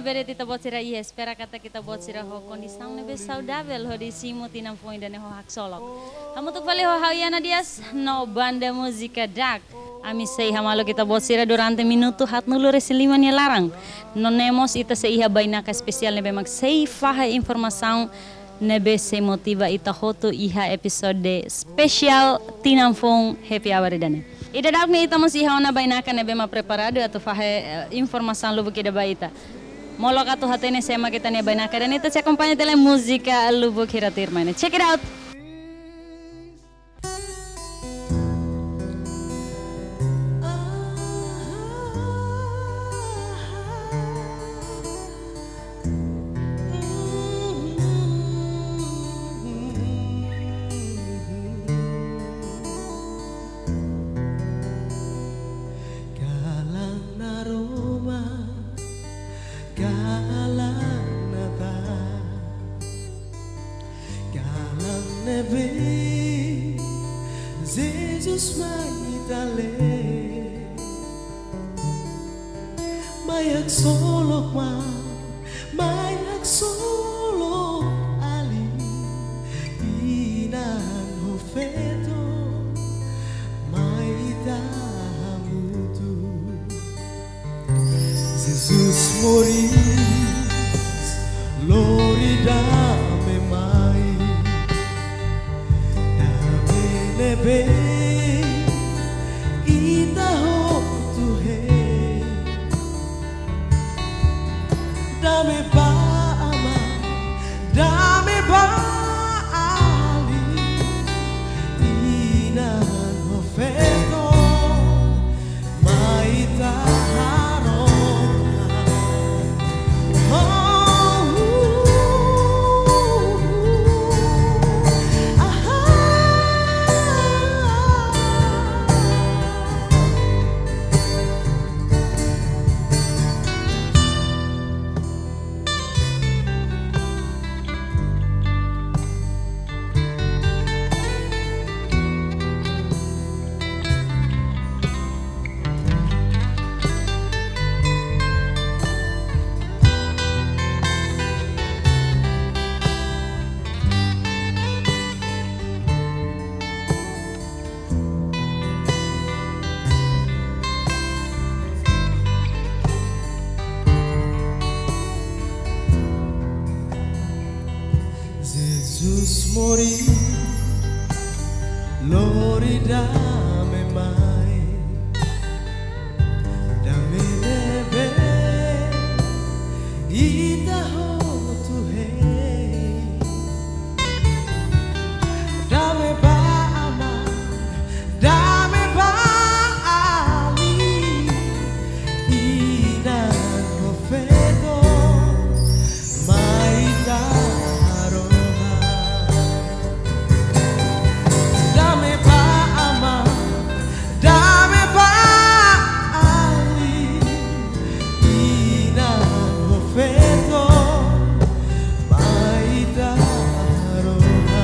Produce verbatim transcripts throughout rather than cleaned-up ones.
Bele ita-boot sira iha, espera katak ita-boot sira ho kondisaun ne'ebé saudavel hodi simu tinan foun ida-ne'e ho haksolok. Hamutuk fali ho ha'u Yana Dias no banda múzika Dak. Ami sei hamaluk ita-boot sira durante minutu haatnulu-resin-lima nia laran. No ne'e mós ita sei iha bainaka espesiál ne'ebé mak sei fahe informasaun ne'ebé sei motiva ita hotu iha episode espesiál tinan foun happy hour ida-ne'e. Ida-idak ne'e ita mós iha ona bainaka ne'ebé mak preparadu atu fahe, eh, informasaun lubuk ida ba ita. Molok atu hatene sé mak ita-nia bainaka ida-ne'e, ita sei akompaña tiha lai múzika lubuk hirak tuirmai ne'e. Check it out. Kalan Naroman, kalan Natál, kalan ne'ebé Jesus mai ita leet. Mai haksolok maun, mai haksolok alin, inan ho feton, mai ita hamutuk. Jesus moris, lori dame mai. Dame ne'ebé ita hotu hein. Dame ba amá, dame ba alin, inan ho feton, mai ita harohan. Oh, uh, uh, uh, ah, ah. Jesus moris, lori dame mai. Dame ne'ebé ita hotu hein. Dame ba amá, dame ba alin, inan ho feton, mai ita harohan. Dame ba amá, dame ba alin, inan ho feton, mai ita harohan.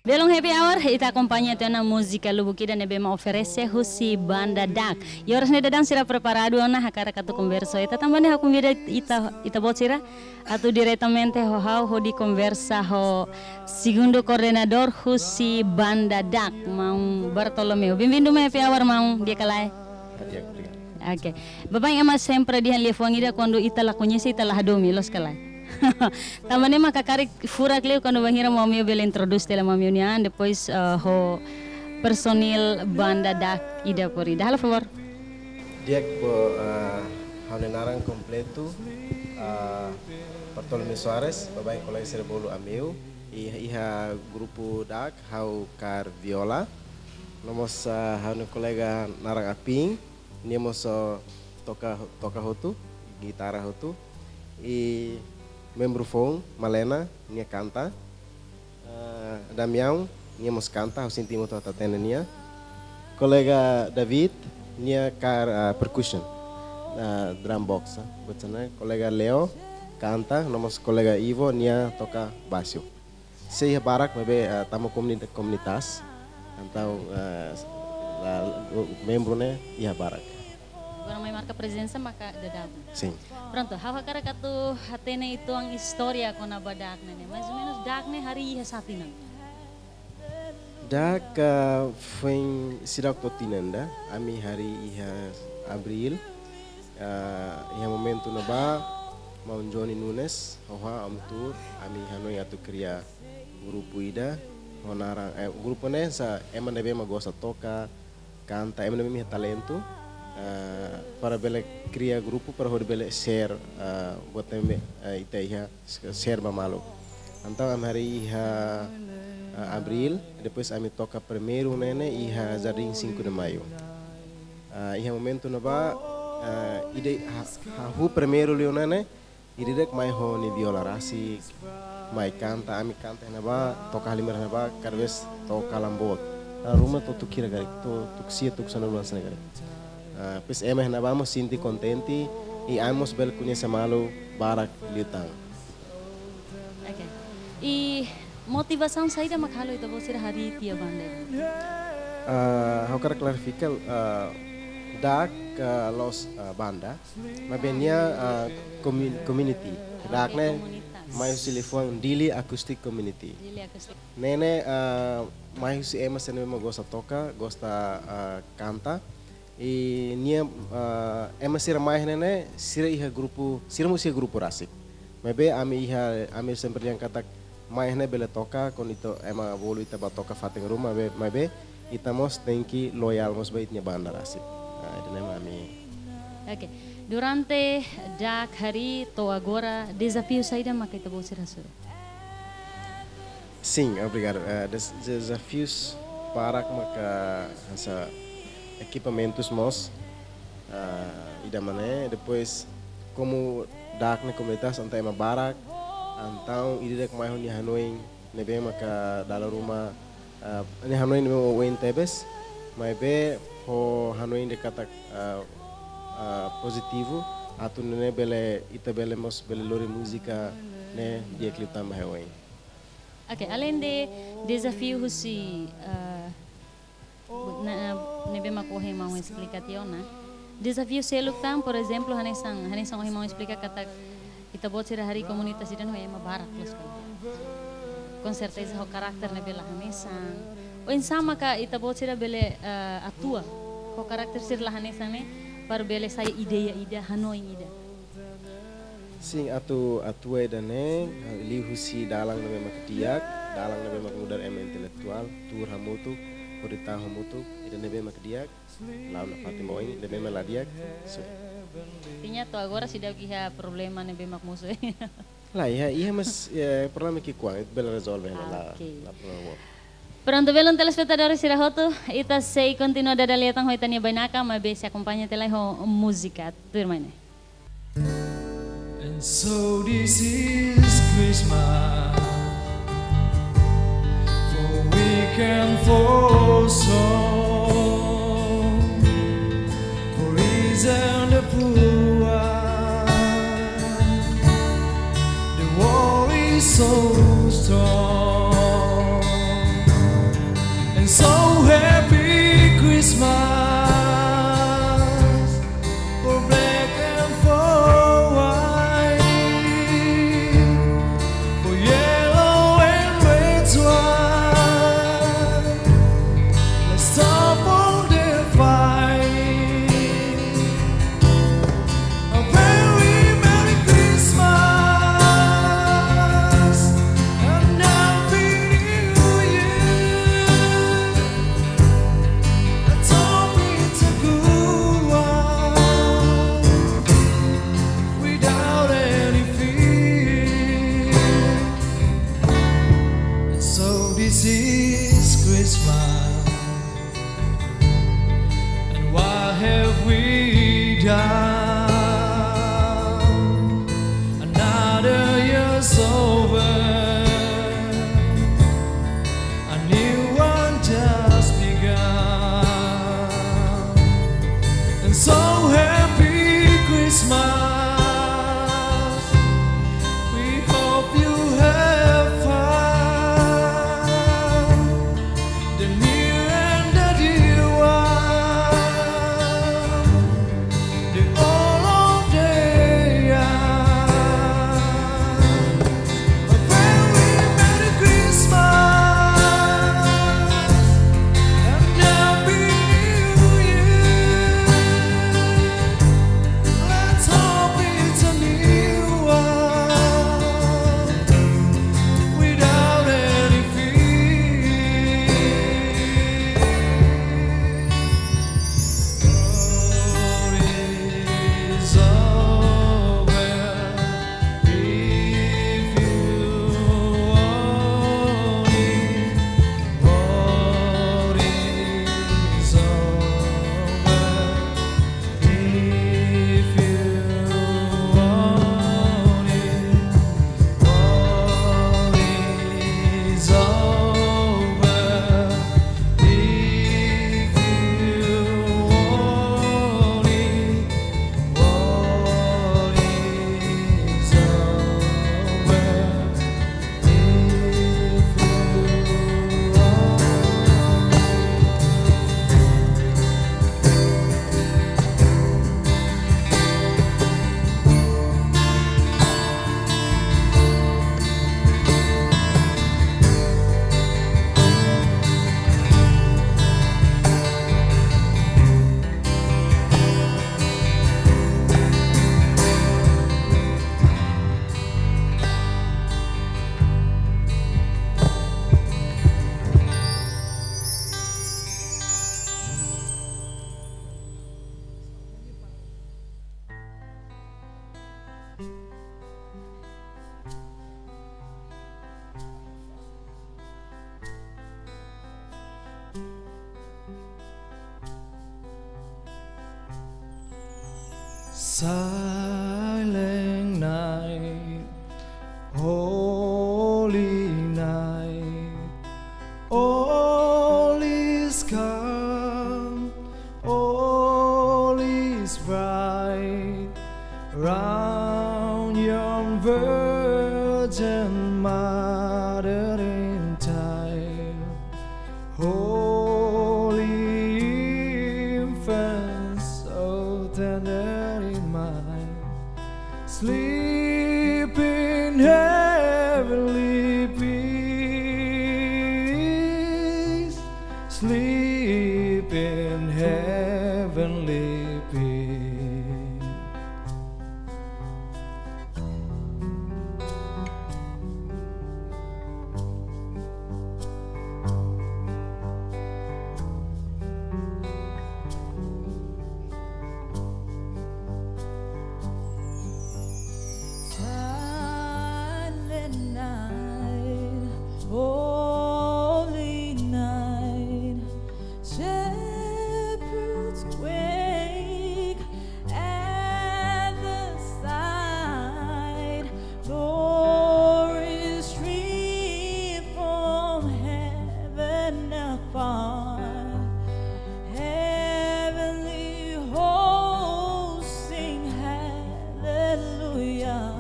Belun happy hour, ita akompaña tiha ona múzika lubuk ida ne'ebé mak oferese husi banda Dak. I oras ne'e daudaun sira preparadu ona hakarak atu konversa. Ita tanba ne'e ha'u konvida ita, ita-boot sira atu diretamente ho ha'u hodi konversa ho segundu koordenadór husi banda Dak, maun Bartolomeu. Bem-vindo mai happy hour, maun, di'ak ka lae? Di'ak, obrigadu. Oke. Baibain ema sempre dehan liafuan ida kuandu ita la koñese, ita la hadomi, loos ka lae? Tanba ne'e mak hakarak furak liu kuandu bainhira maun Mio bele introdús tiha lai maun Mio nian, depois, eh, ho personil banda Dak ida por ida. Halo favór. Di'ak, bo, eh, ha'u-nia naran kompletu, eh, Bartolomeu Soares, baibain kolega sira bolu Ameu, i, iha grupu Dak, ha'u kaer viola. No mós, eh, ha'u-nia kolega naran Apin, nia mós, eh, toka, toka hotu, gitara hotu. I membru foun, Malena, nia kanta. Eh, Damião, nia mós kanta, ha'u sente mak atu hatene nia. Kolega David, nia kaer, ah, percussion, ah, drum box, ah, buat sana. Kolega Leo, kanta, no mós kolega Ivo, nia toka baixo. Sei iha barak, maibé, ah, tama komunida-, komunitas, entaun, ah, la, membru ne'e iha barak. Agora mai marka prezensa maka dadak. Sin. Prontu, ha'u hakarak atu hatene uitoan istória kona-ba daak ne'e. Mais ou menus daak ne'e harii iha sá tinan? Daak, ah, foin seidauk to'o tinan ida, ami harii iha Abríl. Ah, iha momentu ne'ebá, maun Johnny Nunes, ho ha'u, ami tuur, ami hanoin atu kria grupu ida, ho naran, eh, grupu ne'e hanesan ema ne'ebé mak gosta toka, kanta, ema ne'ebé mak iha talentu, eh, para bele kria grupu, para hodi bele share, eh, buat ne'ebé, eh, ita iha, share ba malu. Entaun ami harii iha, eh, Abríl, depois ami toka primeiru ne'e iha Jardim Cinco de Maio. Eh, iha momentu ne'ebá, eh, ida, ha, hahú primeiru liu ne'e, ida-idak mai ho nia viola rasik, mai kanta, ami kanta iha ne'ebá, toka halimar iha ne'ebá, kada vez to'o kalan boot. Dala ruma to'o tuku hira karik, to'o tuku sia, tuku sanulu hanesan ne'e karik. Ah, depois ema iha ne'ebá mós sente kontente, i ami mós bele koñese malu barak liután. Oke. I motivasaun saida mak halo ita-boot sira harii tiha banda? Ah, ha'u hakarak klarifika, ah, daak, ah, la'ós, ah, banda. Maibé nia, ah, komu-, community. Daak ne'e mai husi liafuan Dili Acoustic Community. Dili Acoustic. Ne'e ne'e, ah, mai husi ema sira ne'ebé mak gosta toka, gosta, ah, kanta. I nia, ah, ema sira mai ne'e ne'e, sira iha grupu, sira mós iha grupu rasik. Maibé ami iha, ami sempre dehan katak mai ne'e bele toka, kuandu ita ema bolu ita bá toka fatin ruma, maibé, maibé ita mós tenke loyal mós ba ita-nia banda rasik. Ah, ida-ne'e mak ami. Oke. Durante daak harii to'o agora, dezafiu saida maka ita-boot sira hasoru? Sin, obrigadu. Eh, des-, dezafius barak maka hanesan ekipamentus mós, ah, ida-ne'e, depois komu daak ne'e komunitas entaun ema barak, entaun ida-idak mai ho nia hanoin ne'ebé maka dala ruma, ah, nia hanoin ne'ebé oioin tebes, maibé ho hanoin ida katak, ah, ah, pozitivu, atu nune'e bele, ita bele mós bele lori múzika ne'e di'ak liután ba ha'u-nia oin. Oke, além de dezafiu husi, eh, na, ne'ebé mak ohin maun esplika tiha ona. Dezafiu seluk tan, por ezemplu, hanesan, hanesan ohin maun esplika katak ita-boot sira harii komunitas ida ho ema barak loos kan. Com certeza ho karakter ne'ebé la hanesan. Oinsá maka ita-boot sira bele, eh, atua ho karakter sira la hanesan ne'e, para bele sai ideia ida, hanoin ida. Sin, atu, atu ida-ne'e, liuhusi dalan ne'ebé mak di'ak, dalan ne'ebé mak nu'udar ema intelektuál, tuur hamutuk, hodi ta'uk hamutuk, ida ne'ebé mak di'ak, la'o nafatin ba oin, ida ne'ebé mak la di'ak, so. Artinya to'o agora seidauk iha problema ne'ebé mak mosu. La, iha, iha mas, eh, problema ki'ikoan, ita bele rezolve hela, la, oke, la problema. Prontu, belun telespetadór sira hotu, ita sei kontinua dada lia tan ho ita-nia bainaka, maibé sei akompaña tiha lai ho múzika. Tuirmai ne'e. And so this is Christmas, for weak and for strong, for rich and the poor. The war is so strong, and so happy Christmas. For black and for white, for yellow and red, why? Let's stop all the fight. A very Merry Christmas and a Silent night, holy night, all is calm, all is bright, round yon Virgin Mother and Child. Holy infant, so tender in mind, sleep in heavenly peace, sleep in heavenly peace. Silent night, holy night, shepherds wake at the sight, glory stream from heaven afar. Heavenly hosts sing hallelujah.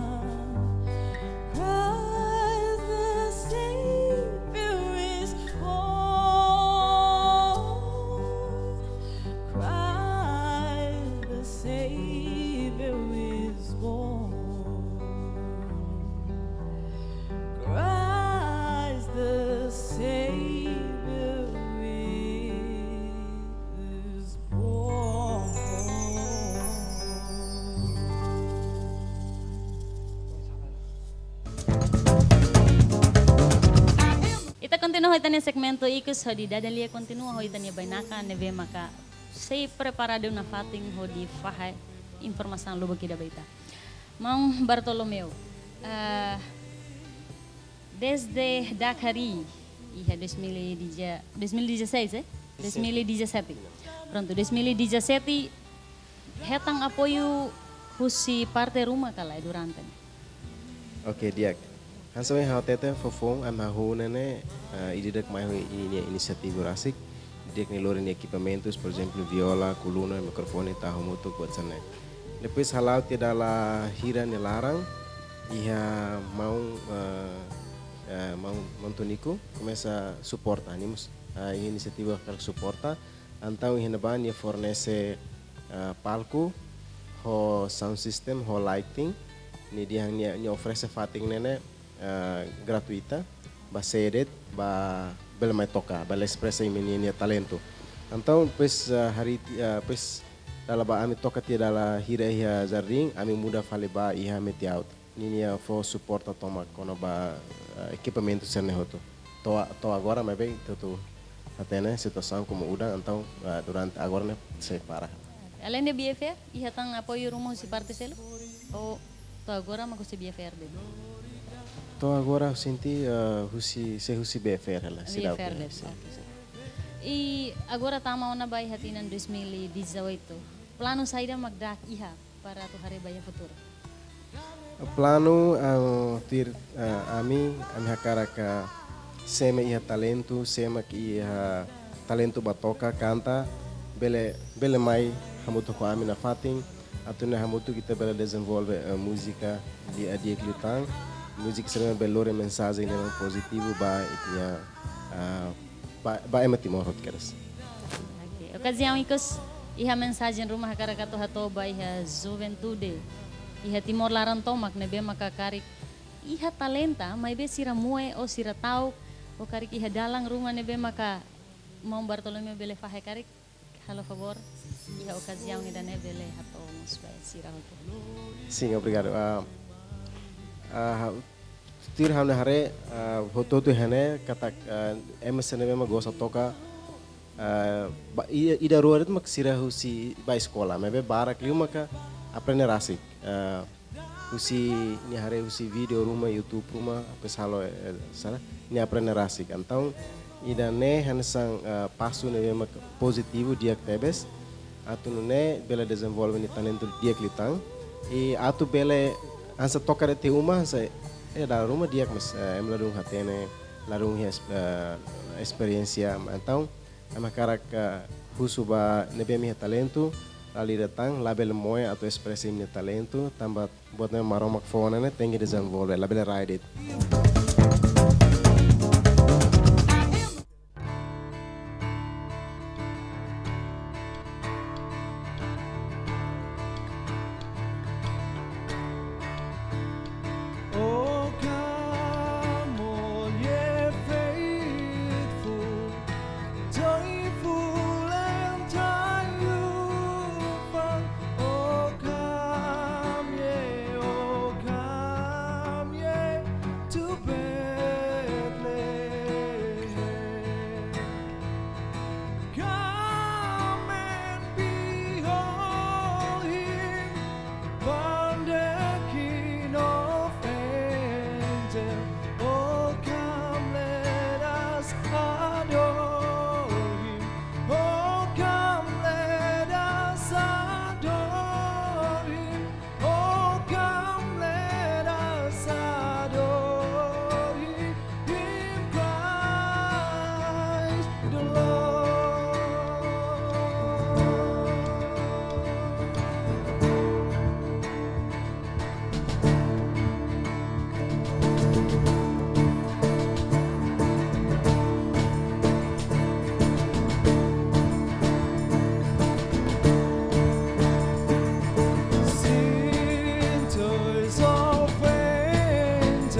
Christ the Savior is born. Christ the Savior is born. Christ the Savior is born. Ita kontinua ho ita-nia segmentu ikus, hodi dada lia kontinua ho ita-nia bainaka ne'ebé maka sei preparadu nafatin hodi fahe informasaun lubuk ida ba ita. Maun Bartolomeu, eh, desde Dakar iha dois mil e dez, dois mil e dezasseis, eh? Dois mil e dezassete. Prontu, dois mil e dezassete, hetan apoiu husi parte ruma ka lae durante ne'e? Oke, di'ak. Hanesan ohin ha'u hatete, fofoun ami hahú ne'e, eh, ida-idak mai ho ini, inisiativa rasik. Ida-idak ne'e lori nia ekipamentus, por ezemplu, viola, kuluna, mikrofone, tahu mutu, kuat sana. Depois hala'o tiha dala hira nia laran, iha maun, eh, eh, maun, maun Tonico komesa suporta, nia mós, eh, inisiativa hakarak suporta. Entaun iha ne'ebá nia fornese, eh, palku, ho sound system, ho lighting, nia dehan nia, nia oferese fatin ne'e, eh, gratuita, ba sé de'it, ba bele mai toka, bele espresa imi-nia, nia talentu. Entaun, depois, eh, hari, eh, depois, dala ba ami toka tiha dala hira iha jardín, ami muda fali ba iha Metiaut. Ninia fó suporta tomak kona-ba, eh, ekipamentu sira-ne'e hotu. To'o, to'o agora maibé ita hotu hatene situasaun komu udan, entaun, eh, durante agora ne'e sei para. Aleinde B F R, iha tan apoiu ruma husi parte seluk? Ou to'o agora mak husi B F R de'it? To'o agora sente, eh, husi, sei husi B F R hela, seidauk B F R de'it, sin, oke. Sin. I agora tama ona ba iha tinan dois mil e dezoito. Planu saida mak dak iha para atu haree ba iha futuru? Planu, ah, tuir, ah, ami, ami hakarak, ah, sé mak iha talentu, sé mak iha talentu ba toka, kanta, bele, bele mai hamutuk ho ami nafatin, atu nune'e hamutuk ita bele dezenvolve, eh, múzika di'ak, di'ak liután, múzika sira bele lori mensajen ne'ebé pozitivu ba ita-nia, ah, ba, ba ema Timor hotu kedas. Oke, okaziaun ikus, iha mensajen ruma hakarak atu hato'o ba iha juventude iha Timor laran tomak ne'ebé maka karik iha talenta, maibé sira moe ou sira ta'uk, ou karik iha dalan ruma ne'ebé maka maun Bartolomeu bele fahe karik, halo favór, iha okaziaun ida-ne'e bele hato'o mós ba sira hotu. Sin, obrigadu. Ah, ah, tuir ha'u-nia haree, ah, hotu-hotu iha ne'e katak, ah, ema sira ne'ebé mak gosta toka, ah, ba, i-, ida rua de'it mak sira husi ba eskola, maibé barak liu maka aprende rasik. Ah, husi nia haree husi vídeo ruma, YouTube ruma, depois halo, eh, sala, nia aprende rasik. Entaun, ida-ne'e hanesan, eh, pasu ne'ebé mak pozitivu di'ak tebes. atu nune'e bele dezenvolve nia talentu di'ak liután. I atu bele hanesan toka de'it iha uma, hanesan, eh, dala ruma di'ak, mas, eh, ema ladún hatene, ladún iha es-, eh, esperiénsia, entaun, ema hakarak, eh, husu ba ne'ebé mak iha talentu, la liu tan, labele moe atu espresa nia talentu, tanba buat ne'e Maromak fó ona ne'e, tenke dezenvolve, labele rai de'it. Oh, come, all ye faithful, joyful and triumphant. Oh, come ye, oh, come ye to Bethlehem. Come and behold him, born the King of angels. Oh, come, let us adore him. Oh, come, let us adore him. Oh, come, let us adore him, Christ the Lord. Sing joys of angels,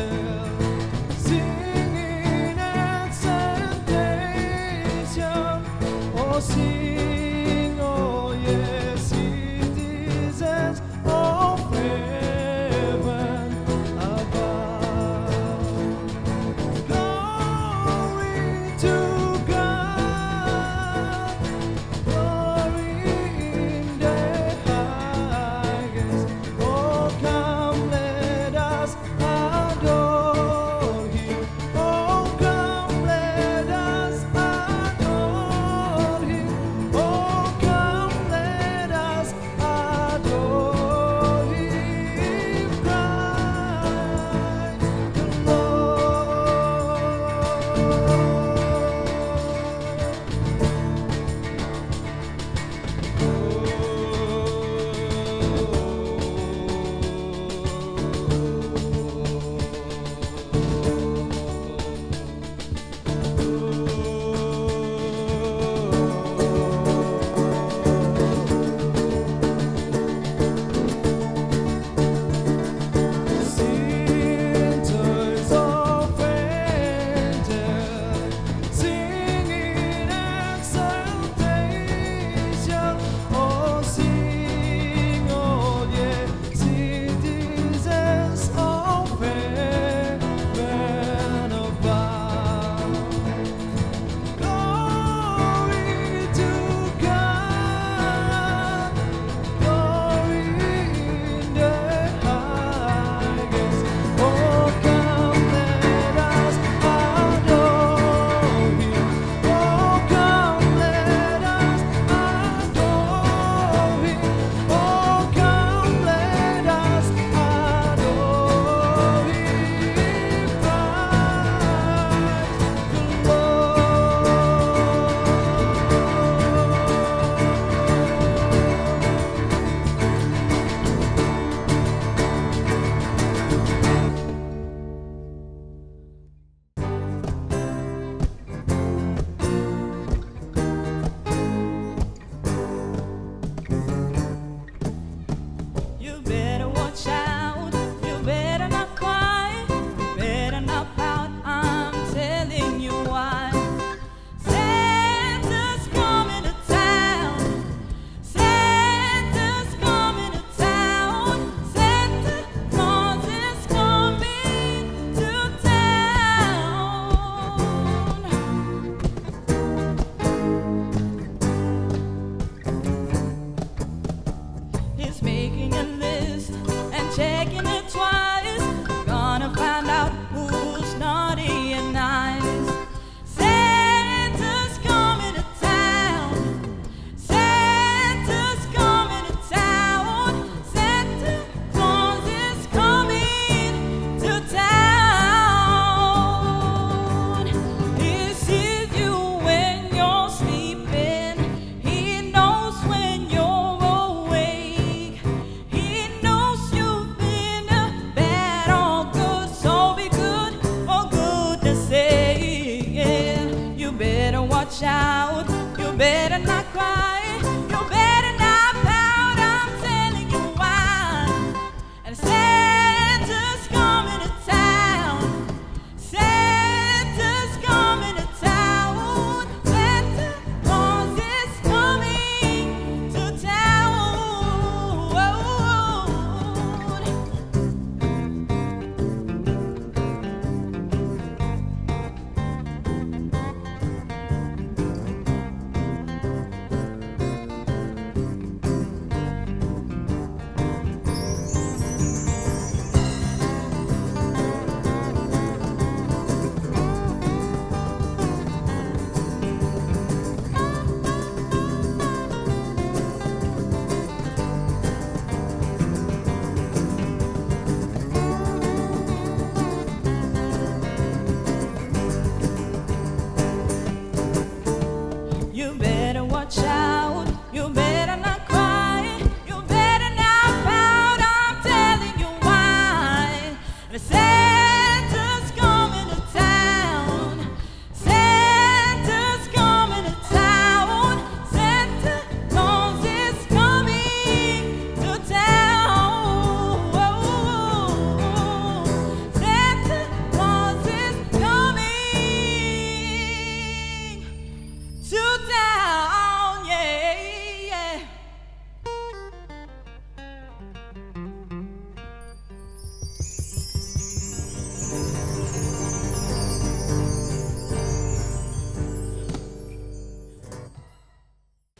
singing exaltation. Oh, sing, oh ye citizens of heaven above. Glory to God, glory in the highest. Oh, come, let us adore him. Oh, come, let us adore him. Oh, come, let us adore him, Christ the Lord. Singing exaltation, oh, sing, oh, ye citizens of heaven above. Glory to God, glory in the highest. Oh, come, let us adore him. Oh, come, let us adore him. Oh, come, let us adore him, Christ the Lord. You better watch out, you better not cry, you better not pout, I'm telling you why. Santa's coming to town. Santa's coming to town. Santa Claus is coming to town. He's making a list and checking it twice. Gonna find out who's naughty and nice. Santa's coming to town. Santa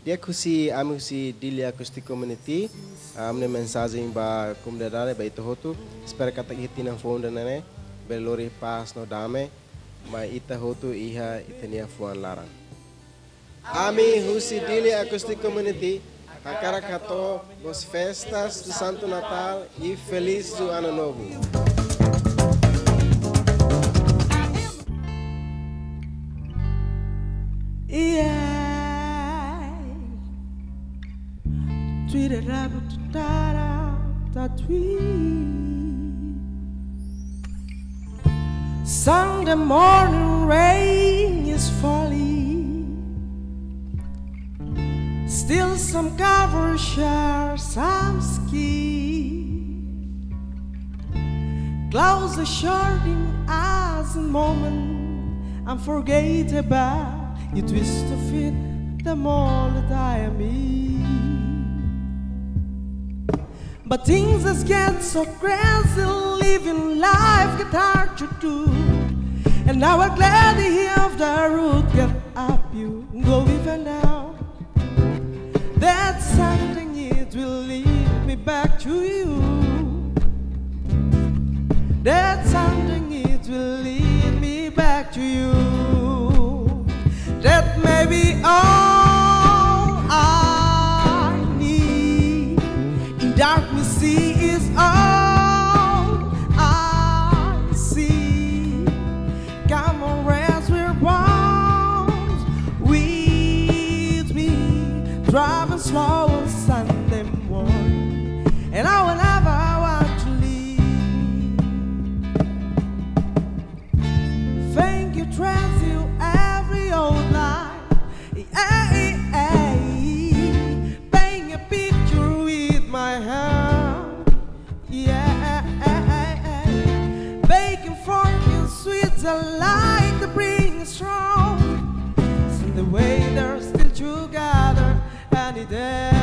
Di'ak, husi ami husi Dili Acoustic Community, ami-nia mensajen ba komunidade, ba ita hotu. Espera katak iha tinan foun ida-ne'e bele lori pás no dame, mai ita hotu iha ita-nia fuan laran. Ami husi Dili Acoustic Community hakarak hato'o boas festas do Santo Natal e feliz do Ano Novo. Ia. Tuirarabu tutara tatui. Sunday morning rain is falling. Still some cover share some skin. Clouds are sharding as a moment unforgettable. You twist to fit the mold that I am in. But things just get so crazy, living life get hard to do. And now I'm glad to hear the road get up, you go even now. That something it will lead me back to you. That something it will lead me back to you. That may be all I need. In darkness, sea is all I see. Come on, rest your bones with me. Driving slow on Sunday morning, and I will never want to leave. Thank you, trust you every old line. Yeah, yeah, yeah. Paint a picture with my hand. Yeah, baking for you, sweet delight to bring strong. See the way they're still together any day.